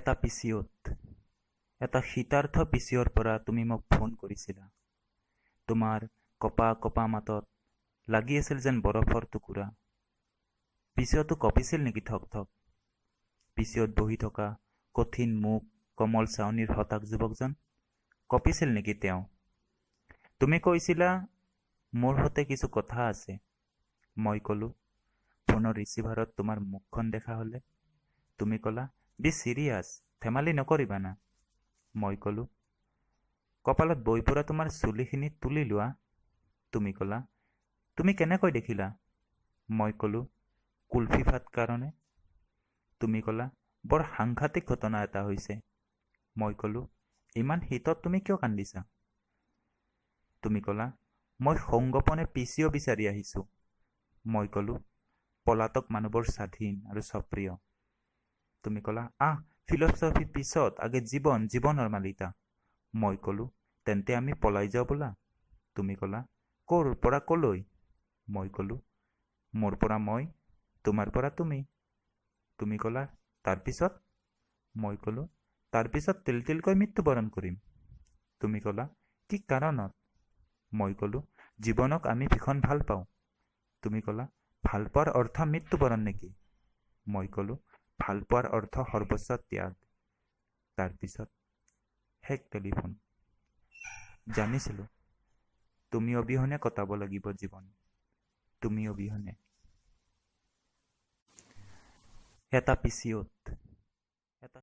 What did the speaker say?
এটা পিচিঅ'ত, এটা শীতাৰ্ত পিচিঅ'ৰ পৰা তুমি মোক ফোন কৰিছিলা। তোমাৰ কঁপা কঁপা মাতত লাগি আছিল যেন বৰফৰ টুকুৰা। পিচিঅ'টো কঁপিছিল নেকি থক থক? পিচিঅ'ত বহি থকা কঠিন মুখ, কোমল চাৱনিৰ হতাশ যুৱকজন কঁপিছিল নেকি তেওঁ? তুমি কৈছিলা, মোৰ সতে কিছু কথা আছে। মই ক'লো, ফোনৰ ৰিচিভাৰত তোমাৰ মুখখন দেখা হ'লে। তুমি ক'লা, বি চিৰিয়াছ, ধেমালি নকৰিবা না। মই ক'লো, কপালত বৈ পৰা তোমাৰ চুলিখিনি তুলি লোৱা। তুমি ক'লা, তুমি কেনেকৈ দেখিলা? মই ক'লো, কুলফি ফাট কাৰণে। তুমি ক'লা, বৰ সাংঘাতিক ঘটনা এটা হৈছে। মই ক'লো, ইমান শীতত তুমি কিয় কান্দিছা? তুমি ক'লা, মই সংগোপনে পিচিঅ' বিচাৰি আহিছোঁ। মই ক'লো, পলাতক মানুহবোৰ স্বাধীন আৰু স্বপ্ৰিয়। তুমি ক'লা, আহ, ফিলচফি পিছত, আগে জীৱন, জীৱনৰ মালিতা। মই ক'লো, তেন্তে আমি পলাই যাওঁ ব'লা। তুমি ক'লা, ক'ৰ পৰা ক'লৈ? মই ক'লো, মোৰ পৰা মই, তোমাৰ পৰা তুমি। তুমি ক'লা, তাৰপিছত? মই ক'লো, তাৰপিছত তিলতিলকৈ মৃত্যুবৰণ কৰিম। তুমি ক'লা, কি কাৰণত? মই ক'লো, জীৱনক আমি ভীষণ ভাল পাওঁ। তুমি ক'লা, ভালপোৱাৰ অৰ্থ মৃত্যুবৰণ নেকি? মই ক'লো, ভালপোৱাৰ অৰ্থ সৰ্বোচ্চ ত্যাগ। তাৰপিছত শেষ টেলিফোন। জানিছিলোঁ তুমি অবিহনে কটাব লাগিব জীৱন, তুমি অবিহনে। এটা পিচিঅ'ত।